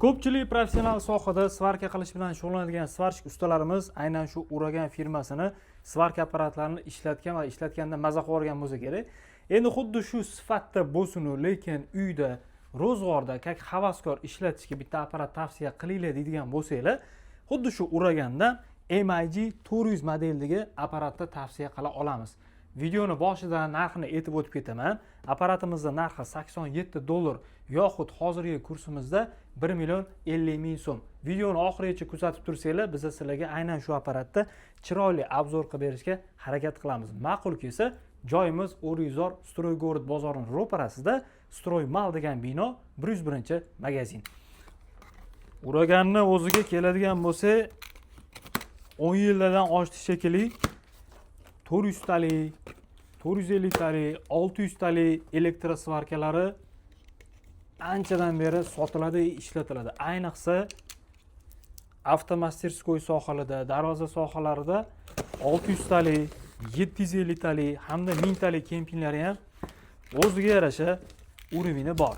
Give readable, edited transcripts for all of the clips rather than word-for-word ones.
Ko'pchilik professional sohada svarka qilish bilan shug'ullanadigan svarщик ustalarimiz aynan shu Uragan firmasini svarka apparatlarini ishlatgan va ishlatganda maza qilib olgan bo'lsa kerak. Endi xuddi shu sifatda bo'lsin, lekin uyda ro'zg'orda как havaskor ishlatishga bitta apparat tavsiya qilinglar deydigan bo'lsanglar, xuddi shu Uragandan MIG 400 modeldagi apparatni tavsiya qila olamiz. Videoni boshida narxini aytib o'tib ketaman. Apparatimizni narxi $87 yoxud hozirgi kursimizda 1 million 50 ming so'm. Videoni oxirigacha kuzatib tursanglar, biz sizlarga aynan shu apparatda chiroyli обзор qilib berishga harakat qilamiz. Ma'qul kelsa, joyimiz O'rgizor Stroygorod bozorining ro'parasida Stroymal degan bino, 101-magazin. Uraganni o'ziga keladigan bo'lsa, 10 yillardan oshdi shekilli, 400 talik, 450 talik, 600 talik elektrosvarkalari anchadan beri sotiladi, ishlatiladi. Ayniqsa avtomasterskoy sohalarida, darvoza sohalarida 600 talik, 750 talik hamda 1000 talik kempinglari ham o'ziga yarasha уровень bor.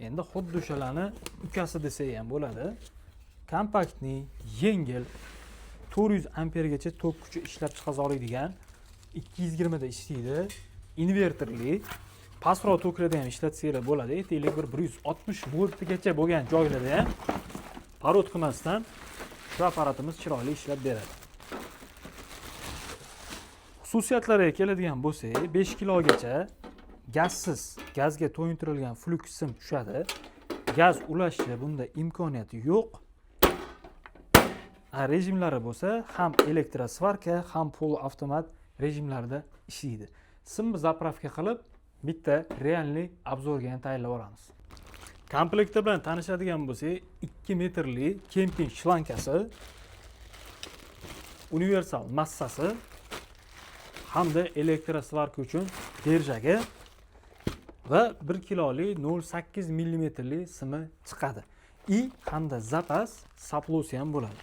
Endi xuddi o'shalarni ukasi desak ham bo'ladi. Kompaktniy, yengil, 400 ampergacha tok kuchi ishlab chiqara oladigan, 220 da ishlaydi, invertorli, pastroq toklarda ham ishlatsanglar bo'ladi. Aytaylik, bir 160 voltgacha bo'lgan joylarda ham parod qilmasdan shu apparatimiz chiroyli ishlab beradi. Xususiyatlariga keladigan bo'lsak, 5 kilogacha gazsiz, gazga to'yintirilgan flyux sim tushadi. Gaz ulashga bunda imkoniyati yo'q. Rejimlari bo'lsa, ham elektrosvarka, ham poluavtomat rejimlarida ishlaydi. Simni zapravka qilib, bitta realniy обзор ga ham tayyorlab olamiz. Komplekti bilan tanishadigan bo'lsak, 2 metrli kemping shlankasi, universal massasi hamda elektrosvarka uchun держаги va 1 kiloli 0,8 millimetrli simi chiqadi. И hamda zapas saplosi ham bo'ladi.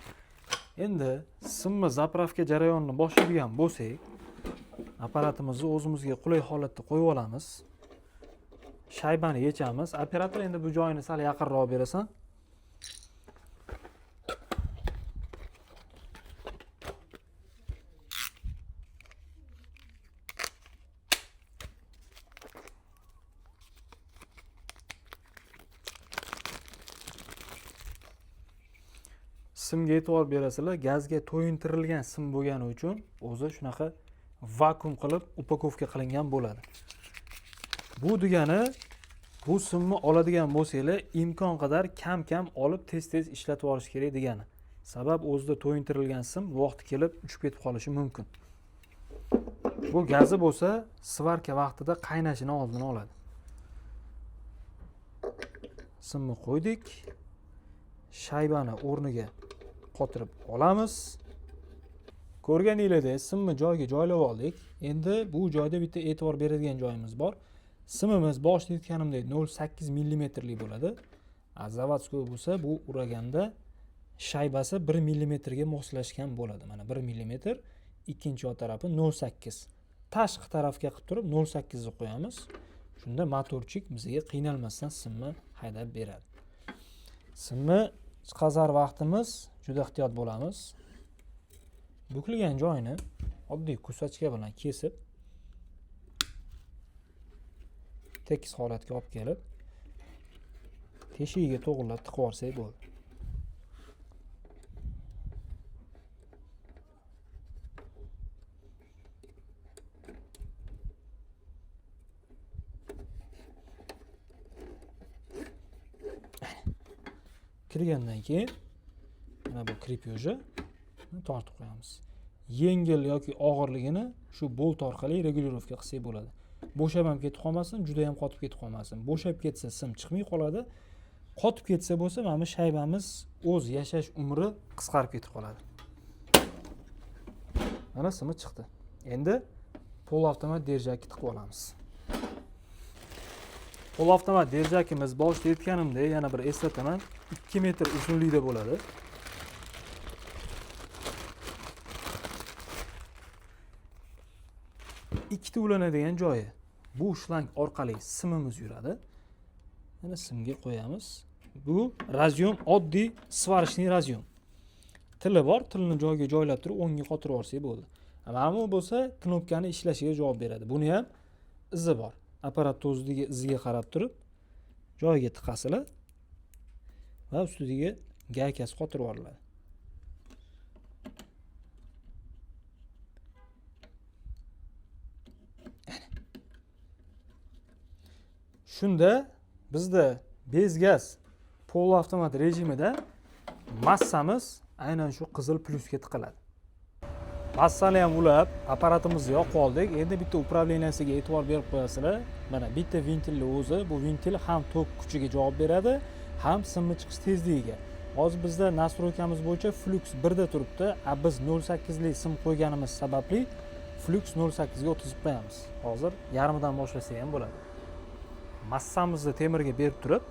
Endi simni zapravka jarayonini boshlaydigan bo'lsak, apparatimizni o'zimizga qulay holatda qo'yib olamiz. Shaybani yechamiz. Operator, endi bu joyini sal yaqinroq berasan. Simga e'tibor berasizlar, gazga to'yintirilgan sim bo'lgani uchun o'zi shunaqa vakuum qilib upakovka qilingan bo'ladi. Bu degani, bu simni oladigan bo'lsanglar, imkon qadar kam-kam olib tez-tez ishlatib olish kerak degani. Sabab o'zida to'yintirilgan sim vaqti kelib uchib ketib qolishi mumkin. Bu gazi bo'lsa, svarka vaqtida qaynashini oldini oladi. Simni qo'ydik. Shaybani o'rniga qotirib olamiz. Ko'rganinglardek simni joyiga joylab oldik. Endi bu joyda bitta e'tibor beradigan joyimiz bor. Simimiz boshida aytganimdek 0,8 millimetrli bo'ladi. A заводской bo'lsa, bu Uraganda shaybasi 1 millimetrga moslashgan bo'ladi. Mana 1 millimetr, ikkinchi yoq tarafi 0,8. Tashqi tarafga qilib turib 0,8 ni qo'yamiz. Shunda motorchik bizga qiynalmasdan simni haydab beradi. Simni chiqazar vaqtimiz juda ehtiyot bo'lamiz. Bukilgan joyini oddiy kusachka bilan kesib tekis holatga olib kelib teshigiga to'g'rilab tiqib yuborsak bo'ldi. Kirgandan keyin mana bu krepyoji tortib qo'yamiz. Yengil yoki og'irligini shu bolt orqali regulirovka qilsak bo'ladi. Bo'shab ham ketib qolmasin, juda ham qotib ketib qolmasin. Bo'shab ketsa sim chiqmay qoladi. Qotib ketsa bo'lsa, mana bu shaybamiz o'z yashash umri qisqarib ketib qoladi. Mana simi chiqdi. Endi poluavtomat держакni tiqib olamiz. Poluavtomat держакimiz boshida aytganimdek, yana bir eslataman, 2 metr uzunlikda bo'ladi. Ikkita ulanadigan joyi. Bu shlang orqali simimiz yuradi. Mana simga qo'yamiz. Bu разъем oddiy svarочный разъем. Tili bor, tilini joyiga joylab turib o'ngga qotirib yuborsak bo'ldi. Mana bu bo'lsa knopkani ishlashiga javob beradi. Buni ham izi bor. Apparat o'zidagi iziga qarab turib joyiga tiqasizlar va ustiga gaykasi qotirib yuboriladi. Shunda bizda bez gaz poluavtomat rejimida massamiz aynan shu qizil plyusga tiqiladi. Massani ham ulab, apparatimizni yoqib oldik. Endi bitta upravleniyasiga e'tibor berib qo'yasizlar. Mana bitta ventilni o'zi, bu ventil ham tok kuchiga javob beradi, ham simni chiqish tezligiga. Hozir bizda nastroykamiz bo'yicha flux 1 da turibdi. A biz 0.8 lik sim qo'yganimiz sababli flux 0.8 ga o'tkazib qo'yamiz. Hozir yarmidan boshlasak ham bo'ladi. Massamizni temirga berib turib,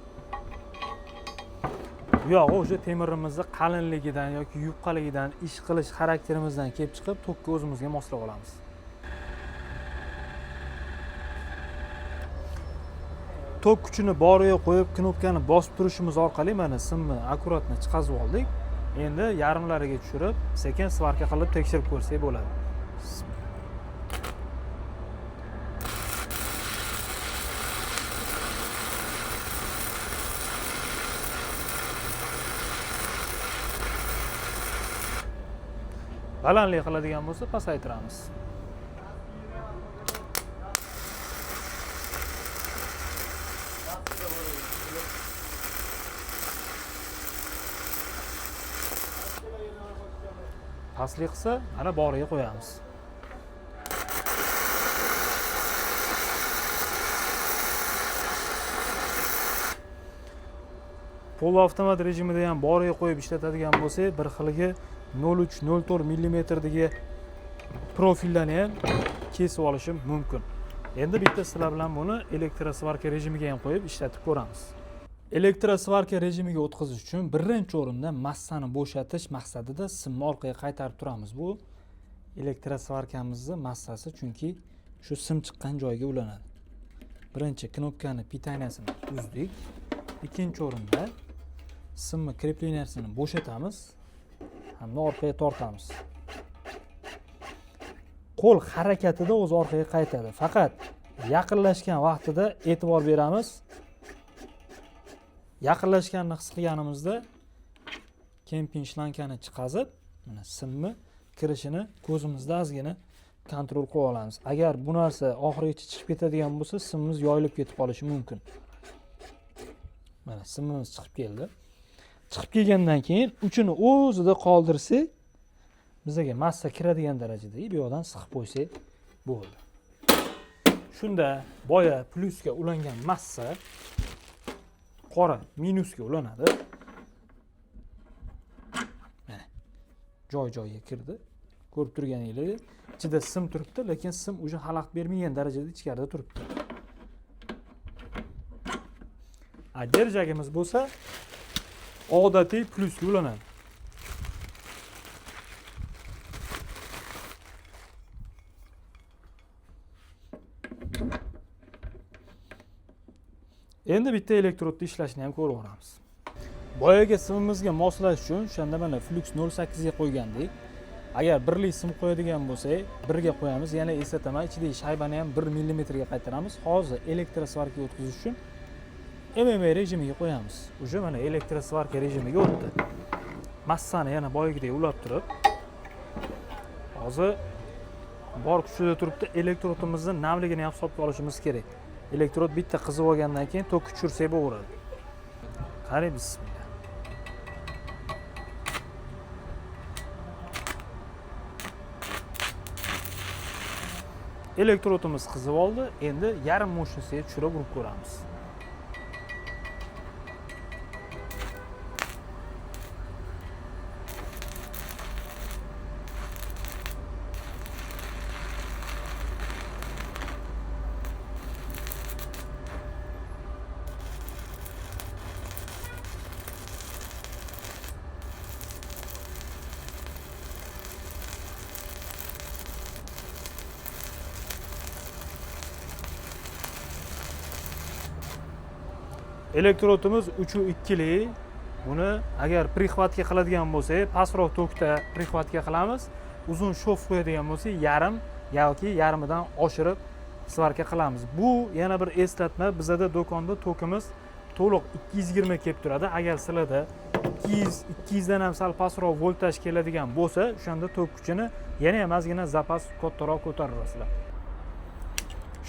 bu yog'i o'sha temirimizni qalinligidan yoki yupqaligidan, ish qilish xarakterimizdan kelib chiqib tokka o'zimizga moslab olamiz. Tok kuchini boriga qo'yib, knopkani bosib turishimiz orqali mana simni akkuratni chiqazib oldik. Endi yarimlariga tushirib, sekin svarka qilib tekshirib ko'rsak bo'ladi. Balandlik qiladigan bo'lsa pasaytiramiz. Pastlik qilsa, mana boriga qo'yamiz. Poluavtomat rejimida ham boriga qo'yib ishlatadigan bo'lsak, bir xilgi 0.3-0.4 millimetrdagi profillarni ham kesib olishim mumkin. Endi bitta sizlar bilan buni elektrosvarka rejimiga ham qo'yib ishlatib ko'ramiz. Elektrosvarka rejimiga o'tkazish uchun birinchi o'rinda massani bo'shatish maqsadida simni orqaga qaytarib turamiz. Bu elektrosvarkamizning massasi, chunki shu sim chiqqan joyga ulanadi. Birinchi knopkani pitaniyasini uzdik. Ikkinchi o'rinda simni krepleniyasini bo'shatamiz hamda orqaga tortamiz. Qo'l harakatida o'zi orqaga qaytadi. Faqat yaqinlashgan vaqtida e'tibor beramiz. Yaqinlashganini his qilganimizda kemping shlankani chiqazib, mana simni kirishini ko'zimizda ozgina kontrol qilib olamiz. Agar bu narsa oxirigacha chiqib ketadigan bo'lsa, simimiz yoyilib ketib qolishi mumkin. Mana simimiz chiqib keldi. Chiqib kelgandan keyin uchini o'zida qoldirsak, bizga massa kiradigan darajada bu yoqdan siqib qo'ysak bo'ldi. Shunda boya plyusga ulangan massa qora minusga ulanadi. Mana joy-joyiga kirdi. Ko'rib turganingizdek, ichida sim turibdi, lekin sim уже xalaqit bermagan darajada ichkarida turibdi. A derjagimiz bo'lsa odatiy plyusga ulanadi. Endi bitta elektrodda ishlashini ham ko'rib olamiz. Boyagi simimizga moslash uchun o'shanda mana flux 0.8 ga qo'ygandik. Agar birlik sim qo'yadigan bo'lsak, birga qo'yamiz. Yana eslataman, ichidagi shaybani ham 1 millimetrga qaytaramiz. Hozir elektrosvarkaga o'tkazish uchun MMA rejimiga qo'yamiz. Уже mana elektrosvarka rejimiga o'tdi. Massani yana boyagidek ulab turib, hozir bor kuchida turibdi. Elektrodimizni namligini ham hisobga olishimiz kerak. Elektrod bitta qizib olgandan keyin tok tushirsak bo'laveradi. Qarang, bismillah. Elektrodimiz qizib oldi. Endi yarim мощностьga tushirib urib ko'ramiz. Elektrodimiz 3,2 lik. Buni agar прихватка qiladigan bo'lsak, pastroq tokda прихватка qilamiz. Uzun шов qo'yadigan bo'lsak, yarim yoki yarmidan oshirib svarka qilamiz. Bu yana bir eslatma: bizada do'konda tokimiz to'liq 220 kelib turadi. Agar sizlarda 200, 200 dan ham sal pastroq voltaj keladigan bo'lsa, o'shanda tok kuchini yana ham ozgina zapas kattaroq ko'tarasizlar.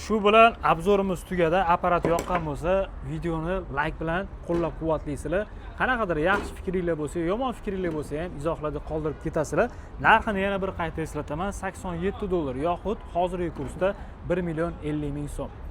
Shu bilan обзор imiz tugadi. Apparat yoqqan bo'lsa, videoni layk bilan qo'llab quvvatlaysizlar. Qanaqadir yaxshi fikringlar bo'lsa, yomon fikringlar bo'lsa ham izohlarda qoldirib ketasizlar. Narxini yana bir qayta eslataman: 87 dollar yoxud hozirgi kursda 1 million 50 ming so'm.